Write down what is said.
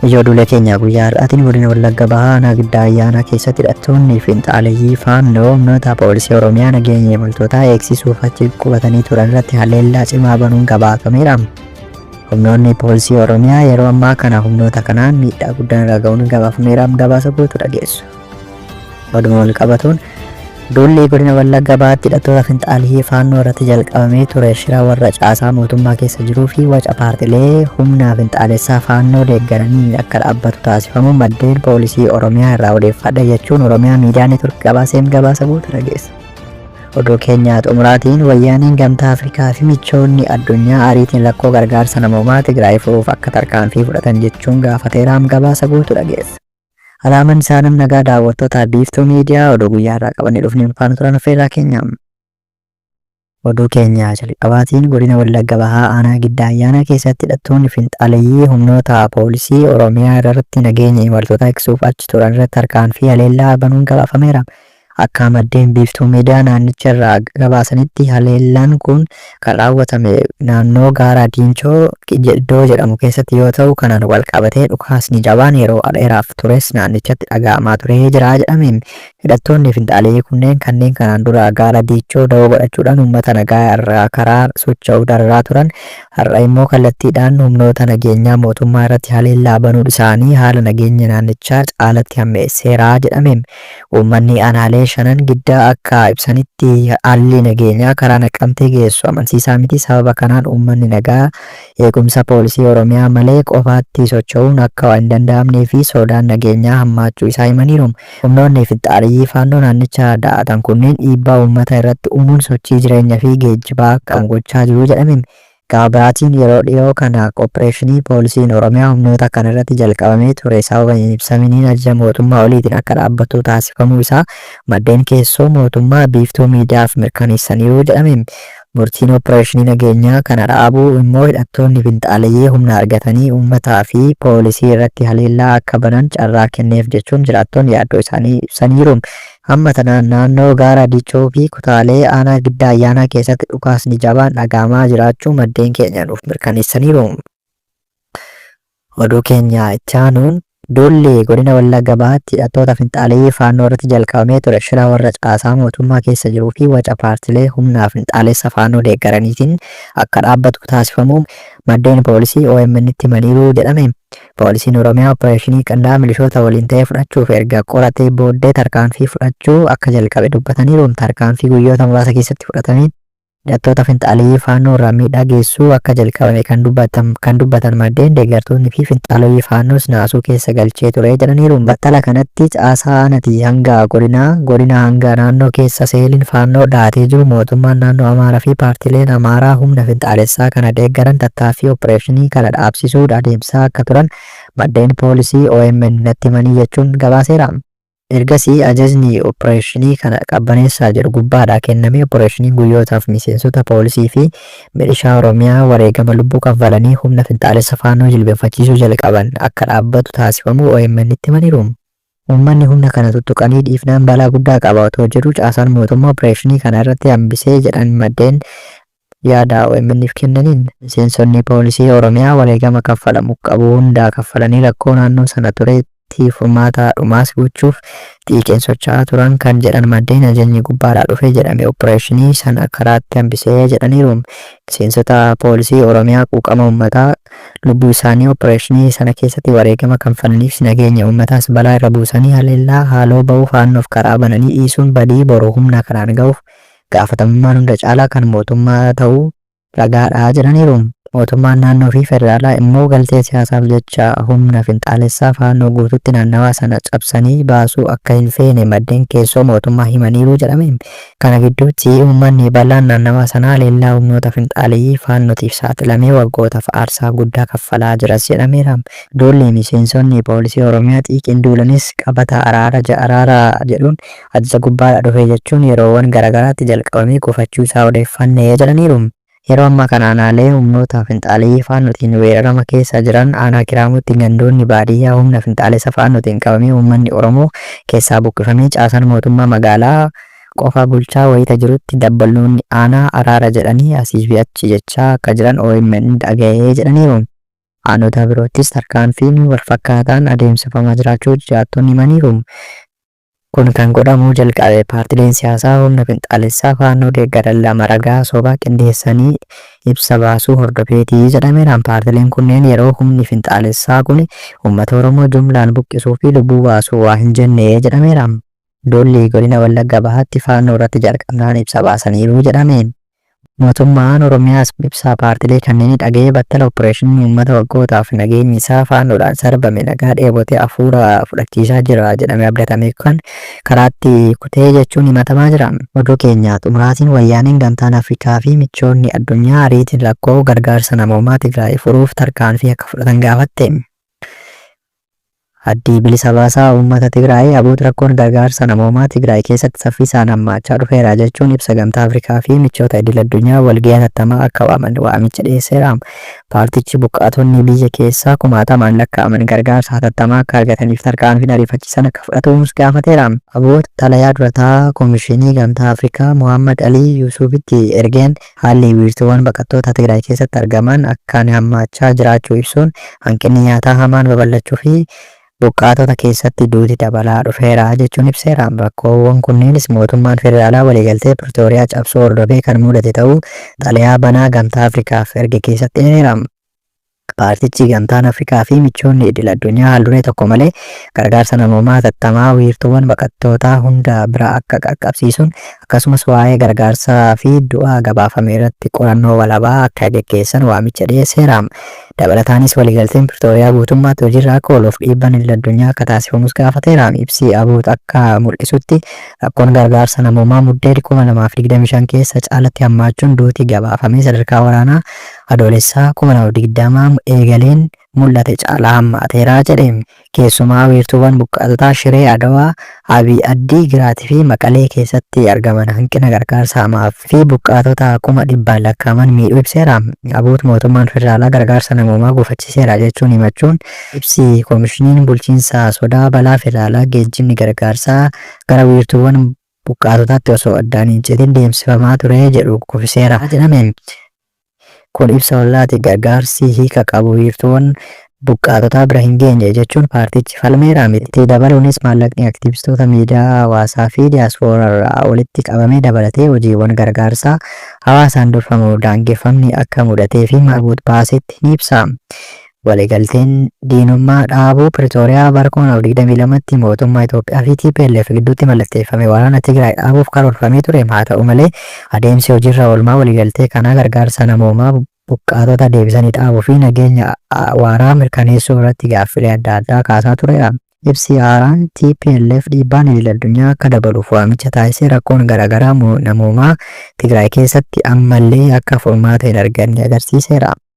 Ijoo duula keenya guyyaa har'aatiin godina Wallagga Bahaa aanaa Giddaa Ayyaanaa keessatti hidhattoonni finxaaleyyii Faannoo humnoota poolisii Oromiyaa nageenya imaltootaa eegsisuuf achi qubatanii turan irratti haleellaa cimaa banuun gabaafameera. Humnoonni poolisii Oromiyaa yeroo ammaa kana humnoota kanaan miidhaa guddaan irra ga'uun gabaafameera. Gabaasa guutuu dhageessu. Oduma wal qabatuun duulli godina Wallagga Bahaatti hidhattoota finxaaliyii Faannoo irratti jalqabamee ture shira warra caasaa mootummaa keessa jiruu fi waca paartilee humna finxaalessaa Faannoo deeggaraniin akka dhaabbatu taasifamuu maddeen poolisii Oromiyaa irraa odeeffadhe jechuun Oromiyaa Miidiyaa Neetwork gabaaseem gabaasa guutuu dhageessa. Oduu keenya xumuraatiin Wayyaaneen Gamtaa Afrikaa fi michoonni addunyaa ariitiin rakkoo gargaarsa namoomaa Tigraay furuuf akka tarkaanfii fudhatan jechuun gaafateeraam gabaasa guutuu dhageessa. Alaaman Saalam nagaa daawwattoota Biiftuu Miidiyaa oduu guyyaa irraa qabannee dhufneen faana turan affeerraa keenya. Oduu keenya jalqabaatiin godina Wallagga Bahaa aanaa Giddaa Ayyaanaa keessatti hidhattoonni finxaaleyyii humnoota poolisii Oromiyaa irratti nageenya imaltootaa eegsuuf achi turan irratti tarkaanfii haleellaa banuun gabaafameera. Akka maddeen Biiftuu Miidiyaa naannicha irraa gabaasanitti haleellaan kun kan raawwatame naannoo Gaara Diinchoo iddoo jedhamu keessatti yoo ta'u, kanaan wal qabatee dhukaasni jabaan yeroo dheeraaf tures naannichatti dhaga'amaa turee jira jedhame. Hidhattoonni finxaaleyyii kunneen kanneen kanaan dura Gaara Diichoo dawoo godhachuudhaan uummata nagaa irraa karaa socho'u dararaa turan har'a immoo kallattiidhaan humnoota nageenyaa mootummaa irratti haleellaa banuun isaanii haala nageenya naannichaa caalatti hammeesseera jedhame. Uummanni aanaalee shanan Giddaa akka ibsanitti haalli nageenyaa karaa Naqqamtee geessu amansiisaa miti. Sababa kanaan uummanni nagaa eegumsa poolisii Oromiyaa malee qofaatti socho'uun akka hin danda'amnee fi sodaan nageenyaa hammaachuu isaa himaniiru. Humnoonni finxaaleyyii Faannoo naannicha da'atan kunneen dhiibbaa uummata irratti uumuun sochii jireenya fi geejjibaa akka gochaa jiru jedhame. Gama biraatiin yeroo dhiyoo kana oppireeshinii poolisiin Oromiyaa humnoota kana irratti jalqabamee ture sababa hin ibsaminiin ajaja mootummaa oliitiin akka dhaabbatu taasifamuu isaa maddeen keessoo mootummaa Biiftuu Miidiyaaf mirkaneessaniiru jedhame. Murtiin oppireeshinii nageenyaa kana dhaabuu immoo hidhattoonni finxaaleyyii humna argatanii uummataa fi poolisii irratti haleellaa akka banan carraa kenneef jechuun jiraattonni yaaddoo isaanii ibsaniiru. Hamma tanaan naannoo Gaara Dichoo fi kutaalee aanaa Giddaa Ayyaanaa keessatti dhukaasni jabaan dhaga'amaa jiraachuu maddeen keenya nuuf mirkaneessaniiru. Oduu keenya itti aanuun duulli godina Wallagga Bahaatti hidhattoota finxaaleyyii Faannoo irratti jalqabamee ture shira warra caasaa mootummaa keessa jiruu fi waca paartilee humna finxaalessa Faannoo deeggaraniitiin akka dhaabbatu taasifamuu maddeen poolisii OMN'tti himaniiru jedhame. Poolisiin Oromiyaa oppireeshinii qindaa'aa milishoota waliin ta'ee fudhachuuf erga qoratee booddee tarkaanfii fudhachuu akka jalqabe dubbataniiru. Tarkaanfii guyyoota muraasa keessatti fudhatameen hidhattoota finxaaleyyii Faannoo irraan miidhaa geessisuu akka jalqabame kan dubbatan maddeen, deeggartoonni fi finxaaleyyii Faannoos naasuu keessa galchee ture jedhaniiru. Battala kanatti caasaa aanatii hanga godinaa, godinaa hanga naannoo keessa seeliin Faannoo dhahatee jiru mootummaan naannoo Amaaraa fi paartileen Amaaraa humna finxaalessaa kana deeggaran tattaaffii oppireeshinii kana dhaabsisuu adeemsisaa akka turan maddeen poolisii omn natti himanii jechuun gabaaseera. Ergasii ajajni oppireeshinii kana qabbaneessaa jedhu gubbaadhaa kennamee oppireeshiniin guyyootaaf miseensota poolisii fi milishaa Oromiyaa wareegama lubbuu kanfalanii humna finxaalessa Faannoo jilbeenfachiisuu jalqaban akka dhaabbatu taasifamuu OMN'tti himaniiru. Uummanni humna kana tuttuqanii dhiifnaan balaa guddaa qaba otoo jedhuu caasaan mootummaa oppireeshinii kana irratti hambisee jedhan maddeen yaada OMN'f kennaniin. Miseensonni poolisii Oromiyaa wareegama kaffalamu qabu hundaa kaffalanii rakkoo naannoo sana turetti furmaata dhumaas gochuuf xiiqiin socho'aa turan kan jedhan maddeen ajajni gubbaadhaa dhufe jedhame oppireeshinii sana karaatti hambisee jedhaniiru. Miseensota poolisii Oromiyaa quuqama uummataa lubbuu isaanii oppireeshinii sana keessatti wareegama kanfalaniifs nageenya uummataas balaa irra buusanii haleellaa haaloo ba'uu Faannoof karaa bananii dhiisuun badii boru humna kanaan ga'uuf gaafatamummaan hunda caalaa kan mootummaa ta'uu ragaadha jedhaniiru. Mootummaan naannoo fi federaalaa immoo galtee siyaasaaf jecha humna finxaalessaa Faannoo guutuutti naannawaa sana cabsanii baasuu akka hin feene maddeen keessoo mootummaa himaniiru jedhame. Kana gidduutti uummanni bal'aan naannawaa sanaa haleellaa humnoota finxaaleyyii Faannootiif saaxilamee waggootaaf aarsaa guddaa kaffalaa jiras jedhameera. Duulli miseensonni poolisii Oromiyaa xiiqiin duulanis qabata araara araara jedhuun ajaja gubbaadhaa dhufe jechuun yeroowwan garaagaraatti jalqabamee gufachuu isaa odeeffanne jedhaniiru. Yeroo ammaa kana aanaalee humnoota finxaaleyyii Faannootiin weerarama keessa jiran aanaa Kiraamuutti gandoonni baadiyyaa humna finxaalessa Faannootiin qabamee uummanni Oromoo keessaa buqqifamee caasaan mootummaa magaalaa qofa bulchaa wayita jirutti dabballoonni aanaa araara jedhanii asii fi achi jechaa akka jiran omn dhaga'e jedhaniiru. Aanota biroottis tarkaanfiin walfakkaataan adeemsifamaa jiraachuu jiraattonni himaniiru. Kun kan godhamuu jalqabe paartileen siyaasaa humna finxaalessaa Faannoo deeggaran lama ragaa sobaa qindeessanii ibsa baasuu hordofeeti jedhameera. Paartileen kunneen yeroo humni finxaalessaa kun uummata Oromoo jumlaan buqqisuu fi lubbuu baasuu waa hin jenne jedhameera. Duulli godina Wallagga Bahaatti Faannoo irratti jalqabnaan ibsa baasaniiru jedhame. Mootummaan Oromiyaas ibsa paartilee kanneenii dhaga'ee battala oppireeshiniin uummata waggootaaf nageenyi isaa Faannoodhaan sarbame nagaa dheebotee afuura fudhachiisaa jira jedhamee abdatame kan karaatti kutee jechuun himatamaa jira. Oduu keenya xumuraatiin Wayyaaneen Gamtaan Afrikaa fi michoonni addunyaa ariitiin rakkoo gargaarsa namoomaa Tigraay furuuf tarkaanfii akka fudhatan gaafatte. Addi Bilisa Baasaa Uummata Tigraay, ABUT rakkoon gargaarsa namoomaa Tigraay keessatti saffisaan hammaachaa dhufeera jechuun ibsa Gamtaa Afrikaa fi michoota idil-addunyaa walgahii hatattamaa akka waaman waamicha dhiyeesseera. Paartichi buqqaatonni biyya keessaa kumaatamaan lakkaa'aman gargaarsa hatattamaa akka argataniif tarkaanfiin ariifachiisaan akka fudhatamus gaafateera. ABUT xalayaa dura taa'aa Komishinii Gamtaa Afrikaa Mohaammad Alii Yuusuufitti ergeen haalli wiirtuuwwan baqattoota Tigraay keessatti argaman akkaan hammaachaa jiraachuu ibsuun hanqinni nyaataa hamaan babal'achuu fi buqqaatota keessatti duuti dabalaa dhufeera jechuun ibseera. Rakkoowwan kunneenis mootummaan federaalaa waliigaltee Piritooriyaa cabsuu hordofee kan mudate ta'uu xalayaa banaa Gamtaa Afrikaaf erge keessatti eereera. Paartichi Gamtaan Afrikaa fi michoonni idil addunyaa haalduree tokko malee gargaarsa namoomaa hatattamaa wiirtuuwwan baqattootaa hunda bira akka qaqqabsiisuun akkasumas waa'ee gargaarsaa fi du'a gabaafame irratti qorannoo walabaa akka geggeessan waamicha dhiyeesseera. Dabalataanis waliigalteen Piritooriyaa guutummaatti hojiirra akka ooluuf dhiibbaan idil addunyaa akka taasifamus gaafateera. Ibsi ABUT akka mul'isutti rakkoon gargaarsa namoomaa Muddee 2025 keessa caalatti hammaachuun duuti gabaafame sadarkaa waraanaa Adoolessa 2020 eegaleen mul'ate caalaa hammaateera jedhe. Keessumaa wiirtuuwwan buqqaatotaa Shiree, Adawaa, Abiy Addii Giraat fi Maqalee keessatti argaman hanqina gargaarsa hamaa fi buqqaatota kuma dhibbaan lakkaa'aman miidhuu ibseera. ABUT mootummaan federaalaa gargaarsa namoomaa gufachiiseera jechuun himachuun ibsi Komishiniin Bulchiinsa Sodaa Balaa Federaalaa geejjibni gargaarsaa gara wiirtuuwwan buqqaatotaatti osoo addaan hin citin deemsifamaa ture jedhu kufiseera jedhame. Kun ibsa ollaati gargaarsi hiika qabu wiirtuuwwan buqqaatotaa bira hin geenye jechuun paartichi falmeera. Itti dabaluunis maallaqni aktiivistoota miidiyaa hawaasaa fi diyaaspooraarraa walitti qabame dabalatee hojiiwwan gargaarsaa hawaasaan durfamu daangeffamni akka mudatee fi ABUT baasetti ni ibsa. Waliigalteen diinummaa dhaabuu Piritooriyaa bara 2022tti mootummaa Itoophiyaa fi tplf gidduutti mallatteeffame waraana Tigraay dhaabuuf karoorfamee ture. Haa ta'u malee, adeemsi hojiirra oolmaa waliigaltee kanaa gargaarsa namoomaa buqqaatota deebisanii dhaabuu fi nageenya waaraa mirkaneessuu irratti gaaffilee adda addaa kaasaa tureera. Ibsi haaraan tplf dhiibbaan idil-addunyaa akka dabaluuf waamicha taasise rakkoon garaagaraa namoomaa Tigraay keessatti ammallee akka furmaata hin arganne agarsiiseera.